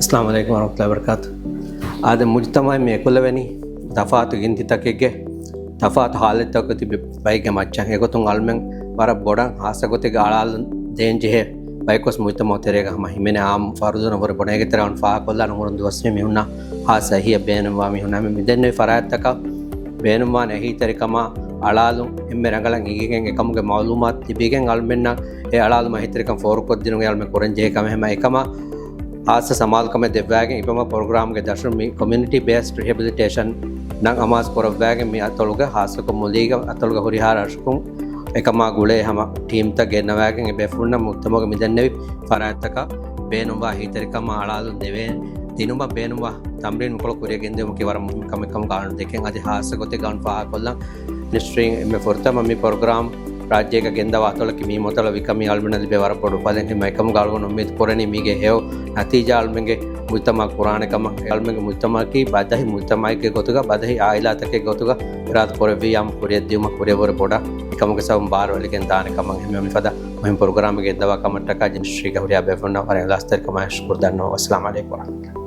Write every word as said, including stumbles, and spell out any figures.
އައްސަލާމު ޢަލައިކުމް ވަރަޙްމަތުﷲ ވަބަރަކާތު. އާދެ، މުޖުތަމަޢު މި އެކުލެވެނީ ތަފާތު ގިންތިތަކެއްގެ ތަފާތު ޙާލަތްތަކުގަ ތިބި ބައެއްގެ މައްޗަށް. އެގޮތުން އަޅުމެން ވަރަށް ބޮޑަށް ހާއްސަ ގޮތެއްގެ އަޅާލުން ދޭން ޖެހޭ ބަޔަކުވެސް މުޖުތަމަޢު ތެރޭގަ ހަމަ ހިމެނޭ. އާއްމު ފަރުދުން ވުރެ ބޮޑަށް އޭގެ ތެރޭ އަޅުން ފާހަގަކޮށްލާނަން ހުރުން ދުވަސް މި މީހުންނަށް ހާއްސަ އެހީއެއް ބޭނުންވާ މީހުންނަށް މި ދެންނެވި ފަރާތްތަކަށް ބޭނުންވާނެ އެހީތެރިކަމާ އަޅާލުން އެންމެ ރަނގަޅަށް އިނގިގެން އެކަމުގެ މަޢުލޫމާތު ލިބިގެން އަޅުމެންނަށް އެ އަޅާލުމަށް އެހީތެރިކަން ފޯރުކޮށްދިނުން އަޅުމެން ކުރަން ޖެހޭ ކަމެއް. ހަމަ އެކަމަށް ހާއްސަ ސަމާލުކަމެއް ދެއްވާގެން އިބަމަ ޕްރޮގްރާމްގެ ދަށުން މި ކޮމިއުނިޓީ ބޭސްޑް ރިހެބިލިޓޭޝަން ނަން އަމާޒު ކުރައްވާގެން މި އަތޮޅުގަ ހާއްސަކޮށް މުލީގަ އަތޮޅުގަ ހުރިހާ ރަށަކުން އެކަމާ ގުޅޭ ހަމަ ޓީމްތައް ގެންނަވާގެން އެ ބޭފުޅުންނަށް މުޖުތަމަޢުގަ މި ދެންނެވި ފަރާތްތަކަށް ބޭނުންވާ އެހީތެރިކަމާ އަޅާލުން ދެވޭ ދިނުމަށް ބޭނުންވާ ތަމްރީން މިކޮޅަށް ކުރިއަށް ގެންދިއުމަކީ ވަރަށް މުހިންމު ކަމެއް ކަމުގަ އަޅުން ދެކެން. އަދި ހާއްސަ ގޮތެއްގަ އަޅުން ފާހަގަކޮށްލަން މިނިސްޓްރީން އެންމެ ފުރަތަމަ މި ޕްރޮގްރާމް ރާއްޖޭގަ ގެންދަވާ އަތޮޅަކީ މީ މޮތަޅަށް ވިކަމީ އަޅުމެންނަށް ލިބޭ ވަރަށް ބޮޑު އުފަލެއް. ހަމަ އެކަމުގަ އަޅުގަނޑު އުއްމީދު ކުރަނީ މީގެ ހެޔޮ ނަތީޖާ އަޅުމެންގެ މުޖުތަމަޢަށް ކުރާނެ ކަމަށް. އެ އަޅުމެންގެ މުޖުތަމަޢަކީ ބަދަހި މުޖުތަމަޢެއްގެ ގޮތުގަ ބަދަހި އާއިލާތަކެއް ގޮތުގަ އިރާދަ ކުރެއްވިއްޔާ ކުރިއަށްދިއުމަށް ކުރިއަށްވުރެ ބޮޑަށް އެކަމުގެ ސަބަބުން ބާރު އެޅިގެން ދާނެ ކަމަށް. އެހެންވެ މިފަދަ މުހިންމު ޕްރޮގްރާމެއް ގެންދަވާ ކަމަށްޓަކާ މިނިސްޓްރީގެ ހުރިހާ ބޭފުޅުންނަށް ވަރަށް އިޚްލާޞްތެރިކަމާ ޝުކުރު ދަންނަވަން. އައްސަލާމު ޢަލައިކުމް ވަރަޙްމަތުﷲ.